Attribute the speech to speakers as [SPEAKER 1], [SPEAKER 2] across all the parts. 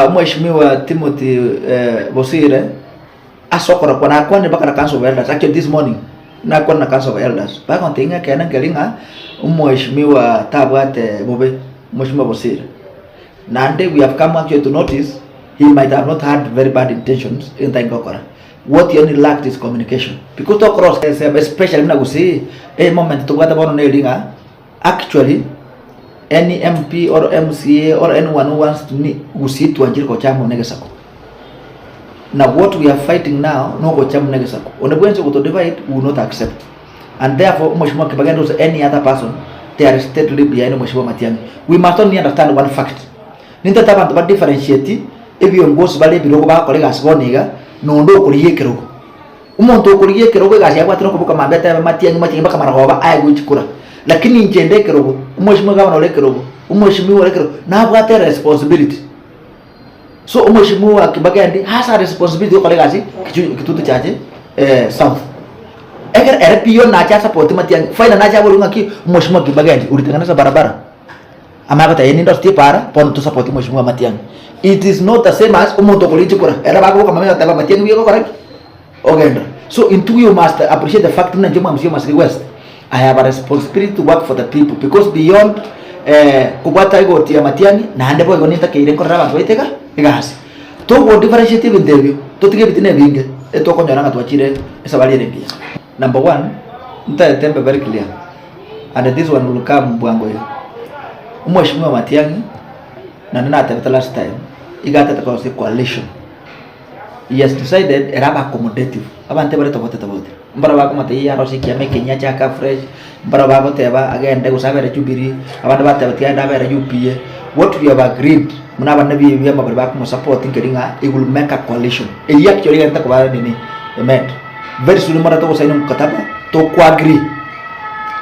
[SPEAKER 1] Omweshimiwa Timothy Bosire ase okorokwa nakwanire mpaka na council of elders actually this morning nakwana na council of elders bagontebia ng'a ekeene nkeri ng'a omweshimiwa tabwate bobe omweshimiwa Bosire. Naende we have come actually to notice he might have not had very bad intentions egento aye gokora. What he only lacked is communication because tokora especially buna gusii emoment tobwate bono neri ng'a Actually any MP or MCA or anyone who wants to ni gusii twanchire gocha amo negesaku. Na what we are fighting now nogocha amo negesaku. Onde bwensi ogoto divide we will not accept. And therefore omweshimiwa Kibagendi gose any other person they are steadily behind omweshimiwa Matiang'i. We must only understand one fact. Nintete abanto ba differentiate ebiongozi bare ebirogo bagokora egasi bono iga nonde okorigia ekerogo. Omonto okorigia ekerogo egasi yabwate nokoboka mambia atebe matiang'i matiang'i mpaka marogoba aye gochikora. Lakini inche nde ekerogo, omweshimiwa gavana ore ekerogo, omweshimiwa ore ekerogo, nabwate eresponsibility. So omweshimiwa Kibagendi has a responsibility yokora egasi kichu Kitutu Chache South. Ekero ere pi yo nache asapoti matiang'i, final nache aborwe ng'aki omweshimiwa Kibagendi ulitengeneza barabara. Amanye goteba ee ninde orosetie epaara bono tosapoti omweshimiwa Matiang'i. It is not the same as omonto okorigia chikura ere bakoboka mambia goteba Matiang'i buya ogokora ki? Ogenda. So intwe we must appreciate the fact buna inche omwamisi o Masiri West I have a responsibility to work for the people because beyond kobwata egoti ya Matiang'i naende boigo nintakeire nkorere abanto baito iga egasi. Togo differentiate ebinto ebio totige ebitina ebinge etokonyora ng'a twachire esabari ere engiya. Number one, ntaete mbe very clear. And this one will come bwango iga. Omweshimiwa Matiang'i naende natebete last time, iga atete korosia coalition. He has decided ere abe accommodative, abanto ebare tofauti tofauti. Mbaro bakomotebia arosie ekiama ekenyia achake afresh, mbaro bagoteba agende gose abere Jubilee, abande bateba tiga agende abere UPA. What we have agreed buna abande bi ebiama baria bakomosupport nkeri ng'a he will make a coalition. Eyio actually egento koba nini met. Very soon mara togosaina omokataba tokoagree.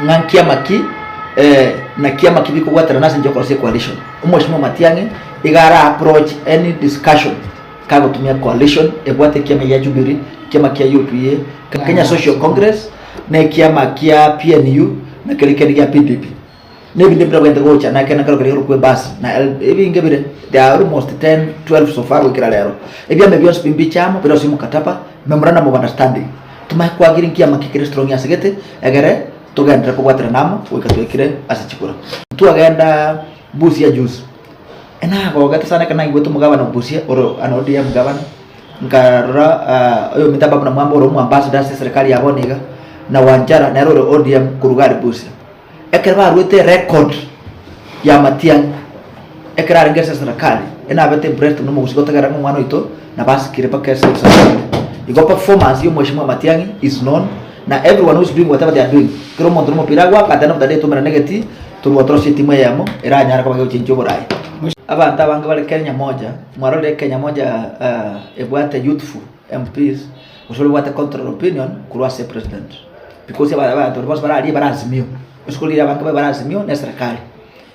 [SPEAKER 1] Ng'a nkiama ki na kiama ki bikobwaterana ase enchera yokorosia ecoalition. Omweshimiwa Matiang'i iga ara approach any discussion kagotumia coalition ebwate ekiama gia Jubilee, ekiama kia UPA, Kenya Social Congress, na ekiama kia PNU, na keria kende gia PDP. Na ebinde mbirabwate gocha na ekero keria korokwa ebasi na ebinge bire they are almost 10, 12 so far goikera rero. Ebiama ebi bionsi pi mbiche amo birosie omokataba, memorandum of understanding. Tomanye kwagire nkiama ki kere strong asegete egere togenderere kobwaterana amo goika twaikire ase chikura. Twagenda Busia juzi, enagogete sana ekero naigwete omogabana o Busia ore an ODM governor, nkarora oyominto Ababu Namwamba ore omoambassador ase eserekari ya bono iga, na Wanjara nere ore ODM korwa iga aria Busia. Ekero baruete erecord ya Matiang'i ekero arenge ase eserekari, enabete impressed buna omogusii gotegerera ng'a omwana oito nabo asikire mpaka ase eserekari. Igo performance ya omweshimiwa Matiang'i is known na everyone who is doing whatever they are doing, kera omonto nomopira agoaka at the end of the day tomerane egetii torwa torosie etimu eyemo eranyare koba gegochenchia oboraai. Abanto abange bare Kenya moja, mwarorire Kenya moja ebwate youthful MPs gose oria obwate contrary opinion korwa ase president. Because abanto baria bonsi bararie bare azimio, gose korigereria abanto babe bare azimio na eserekari.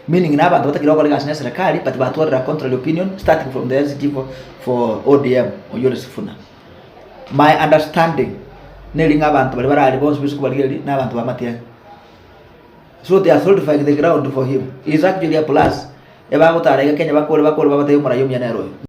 [SPEAKER 1] Meaning na abanto batakire gokora egasi na eserekari but batwarire a contrary opinion starting from the SG for ODM oyio ore Sifuna. My understanding neri ng'a abanto baria bararie bonsi bise kobarigereria na abanto ba Matiang'i. So they are solidifying the ground for him. He is actually a plus ebagotara iga Kenya bakore bakore babatebie omorai omuya nere oyo.